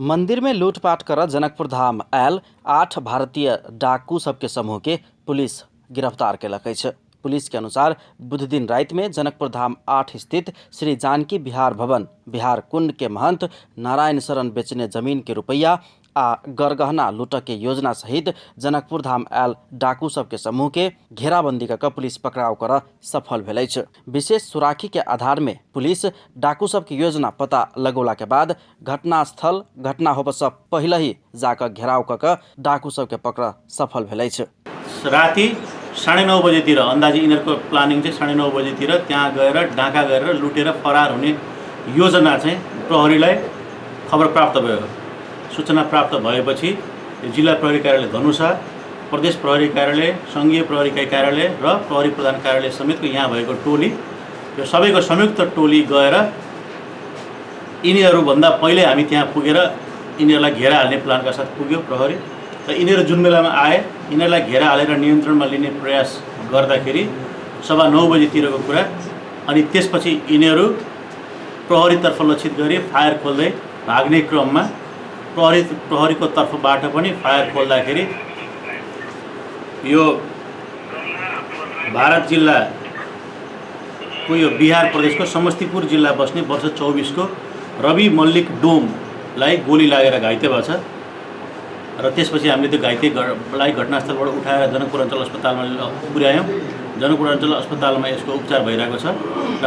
मंदिर में लूटपाट कर जनकपुर धाम आयल 8 भारतीय डाकू सबके समूह के पुलिस गिरफ्तार केलक अछि। पुलिस के अनुसार बुधदिन राति में जनकपुर धाम 8 स्थित श्री जानकी बिहार भवन बिहार कुंड के महंत नारायण शरण बेचने जमीन के रुपया आ गरगहना लूटक के योजना सहित जनकपुर धाम आयल डाकू सबके समूह के घेराबंदी कऽ पुलिस पकड़ाव कर सफल भेल अछि। विशेष सुराखी के आधार में पुलिस डाकू सबके योजना पता लगौला के बाद घटनास्थल घटना होबऽ सँ पहिले ही जाकऽ घेराव कऽ कऽ डाकू सबके पकड़ सफल भेल अछि। राति 9:30 बजेतिर अन्दाजी यिनीहरूको प्लानिङ चाहिँ 9:30 बजेतिर त्यहाँ गएर डाका गरेर लुटेर फरार हुने योजना चाहिँ प्रहरीलाई खबर प्राप्त भयो। सूचना प्राप्त भएपछि जिल्ला प्रहरी कार्यालय धनुषा, प्रदेश प्रहरी कार्यालय, सङ्घीय प्रहरी कार्यालय र प्रहरी प्रधान कार्यालय समेतको यहाँ भएको टोली, यो सबैको संयुक्त टोली गएर यिनीहरूभन्दा पहिले हामी त्यहाँ पुगेर यिनीहरूलाई घेरा हाल्ने प्लानका साथ पुग्यो प्रहरी। र यिनीहरू जुन बेलामा आए यिनीहरूलाई घेरा हालेर नियन्त्रणमा लिने प्रयास गर्दाखेरि 9:15 बजीतिरको कुरा, अनि त्यसपछि यिनीहरू प्रहरीतर्फ लक्षित गरी फायर खोल्दै भाग्ने क्रममा प्रहरीको तर्फबाट पनि फायर खोल्दाखेरि यो भारत जिल्लाको यो बिहार प्रदेशको समस्तीपुर जिल्ला बस्ने वर्ष 24 को रवि मल्लिक डोमलाई गोली लागेर घाइते भएको छ। र त्यसपछि हामीले त्यो घाइतेलाई घटनास्थलबाट उठाएर जनकपुर अञ्चल अस्पतालमा पुर्यायौँ। जनकपुर अञ्चल अस्पतालमा यसको उपचार भइरहेको छ र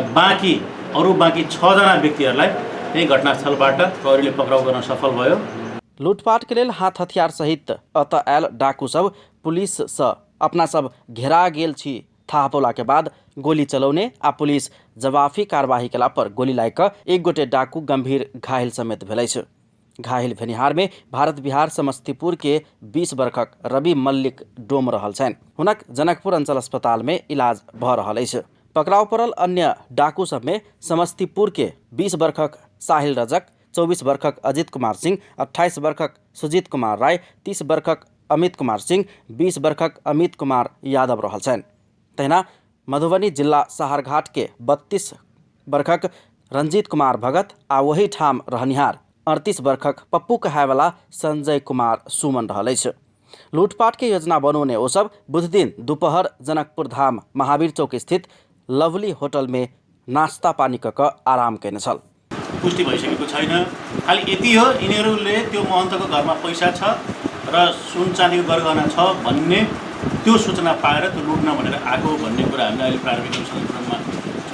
अरू बाँकी 6 व्यक्तिहरूलाई त्यही घटनास्थलबाट प्रहरीले पक्राउ गर्न सफल भयो। लुटपाट के लेल हाथ हथियार सहित अत आयल डाकू सब पुलिस सँ अपना सब घेरा गेल छी थाहा पौला के बाद गोली चलौने आ पुलिस जवाफी कार्यवाही केला पर गोली लागि कऽ एक गोटे डाकू गंभीर घायल समेत भेल अछि। घायल भेनिहार में भारत बिहार समस्तीपुर के 20 बरखक रवि मल्लिक डोम रहल छनि। हुनक जनकपुर अंचल अस्पताल में इलाज भऽ रहल अछि। पकड़ाव पड़ल अन्य डाकू सब में समस्तीपुर के 20 बरखक साहिल रजक, 24 बरखक अजित कुमार सिंह, 28 बरखक सुजीत कुमार राय, 30 बरखक अमित कुमार सिंह, 20 बरखक अमित कुमार यादव रहल छनि। तहिना मधुबनी जिला साहरघाट के 32 बरखक रंजीत कुमार भगत आ वही ठाम रहनिहार 38 बरखक पप्पू कहायवाला संजय कुमार सुमन रहल अछि। लूटपाट के योजना बनौने ओ सब बुधदिन दोपहर जनकपुर धाम महावीर चौक स्थित लवली होटल में नाश्ता पानी कऽ कऽ आराम कयने छल। पुष्टि भइसकेको छैन। खालि यति हो, यिनीहरूले त्यो महन्तको घरमा पैसा छ र सुन चाँदीको गरगहना छ भन्ने त्यो सूचना पाएर त्यो लुट्न भनेर आएको भन्ने कुरा हामीलाई अहिले प्रारम्भिक अनुसन्धान क्रममा छ।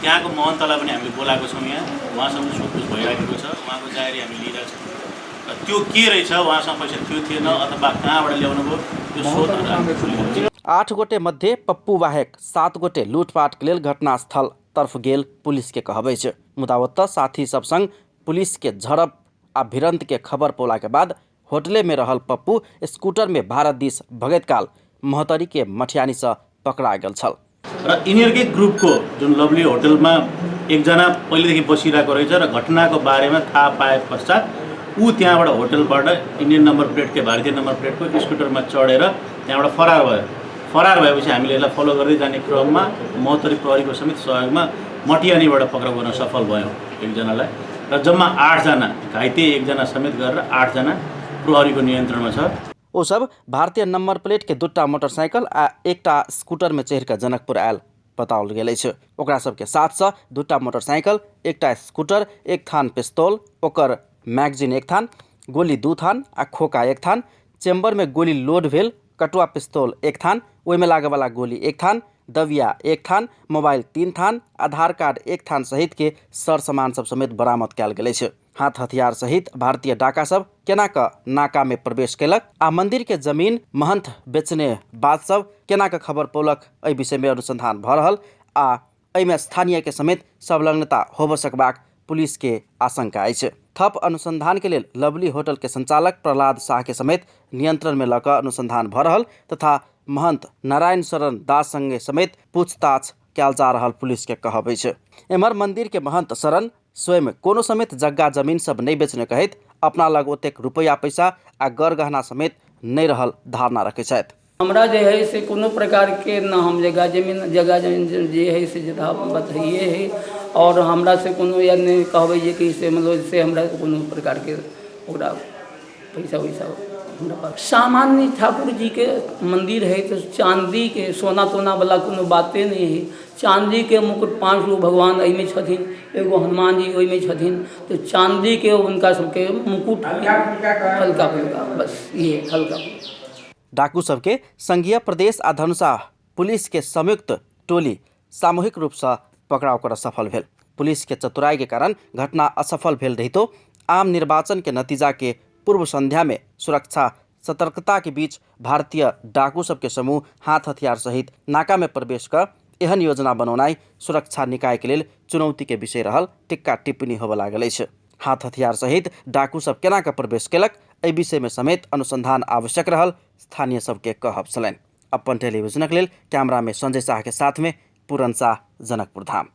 त्यहाँको महन्तलाई पनि हामीले बोलाएको छौँ, यहाँ उहाँसँग सोधपुछ भइराखेको छ, उहाँको जाहेरी हामी लिइरहेको छौँ र त्यो के रहेछ, उहाँसँग पैसा थियो थिएन अथवा कहाँबाट ल्याउनु भयो त्यो सोधहरू। 8 गोटे मध्ये पप्पू बाहेक 7 गोटे लूटपाट के लेल घटनास्थल तर्फ गेल पुलिस के कहब अछि। मुदा ओतऽ साथी सब संग पुलिस के झड़प आ भिड़ंत के खबर पौला के बाद होटले में रहल पप्पू स्कूटर में भारत दिस भगैत काल महोत्तरी के मठियानी सँ पकड़ा गेल छल। र यिनीहरूकै ग्रुपको जुन लभली होटलमा एकजना पहिलेदेखि बसिरहेको रहेछ र घटनाको बारेमा थाहा पाए पश्चात ऊ त्यहाँबाट होटलबाट इन्डियन नम्बर प्लेटको भारतीय नम्बर प्लेटको स्कुटरमा चढेर त्यहाँबाट फरार भयो। फरार भएपछि हामीले यसलाई फलो गर्दै जाने क्रममा महोत्तरी प्रहरीको समेत सहयोगमा मटियानीबाट पक्राउ गर्न सफल भयौँ एकजनालाई र जम्मा 8जना घाइते एकजना समेत गरेर 8जना प्रहरीको नियन्त्रणमा छ। ओ सब भारतीय नम्बर प्लेट के 2टा मोटरसाइकिल आ 1टा स्कूटर में चढ़ि कऽ जनकपुर आयल बताओल गेल अछि। ओकरा सबके साथ सँ 2टा मोटरसाइकिल, 1टा स्कूटर, 1 थान पिस्तौल, ओकर मैगजीन 1 थान, गोली 2 थान आ खोका 1 थान, चेम्बर में गोली लोड भेल कटुआ पिस्तौल 1 थान, ओहिमे लागयवला गोली 1 थान, दबिया 1 थान, मोबाइल 3 थान, आधार कार्ड 1 थान सहित के सर सामान सब समेत बरामद कयल गेल अछि। हाथ हथियार सहित भारतीय डाका सब केना क नाका में प्रवेश केलक आ मंदिर के जमीन महंत बेचने बात सब केना क खबर पौलक एहि विषय में अनुसंधान भ रहल आ एहि में स्थानीय के समेत संलग्नता होबऽ सकबाक पुलिस के आशंका अछि। थप अनुसंधान के लेल लवली होटल के संचालक प्रहलाद शाह के समेत नियंत्रण में लऽ कऽ अनुसंधान भ रहल तथा महंत नारायण शरण दास संगे समेत पूछताछ कयल जा रहल पुलिस के कहब अछि। एम्हर मंदिर के महंत शरण स्वयं कोनो समेत जग्गा जमीन सब नहि बेचने कहैत अपना लग ओतेक रुपैआ पैसा आ गरगहना समेत नहि रहल धारणा रखैत छथि। हमरा जे हइ से कोनो प्रकारके न हम जगह जमीन जे हइ से जगह बतैए हइ। आओर हमरासँ कोनो या नहि कहबै जे कि से मतलब से हमरा कोनो प्रकारके ओकरा पैसा वैसा हमरा पास। सामान्य ठाकुर जीके मन्दिर हइ तऽ चाँदीके सोना तोनावला कोनो बाते नहि हइ। चाँदीके मुकुट, 5 गो भगवान एहिमे छथिन, एगो हनुमान जी ओहिमे छथिन, तऽ चाँदीके हुनका सबके मुकुट हल्का फुल्का, बस इहे हल्का फुल्का। डाकू सबके संघीय प्रदेश आ धनुषा पुलिस के संयुक्त टोली सामूहिक रूप से पकड़ाव कर सफल भेल। पुलिस के चतुराई के कारण घटना असफल भेल रहितो आम निर्वाचन के नतीजा के पूर्व संध्या में सुरक्षा सतर्कता के बीच भारतीय डाकू सबके समूह हाथ हथियार सहित नाका में प्रवेश कर एहन योजना बनौनाइ सुरक्षा निकाय के लेल चुनौती के विषय रहल टिक्का टिप्पणी होबय लागल अछि। हाथ हथियार सहित डाकू सब केना के प्रवेश केलक एहि विषय में समेत अनुसंधान आवश्यक रहल स्थानीय सबके कहब छलनि। अपन टेलीविजनक लेल कैमरा में संजय साह के साथ में पूरन साह, जनकपुर धाम।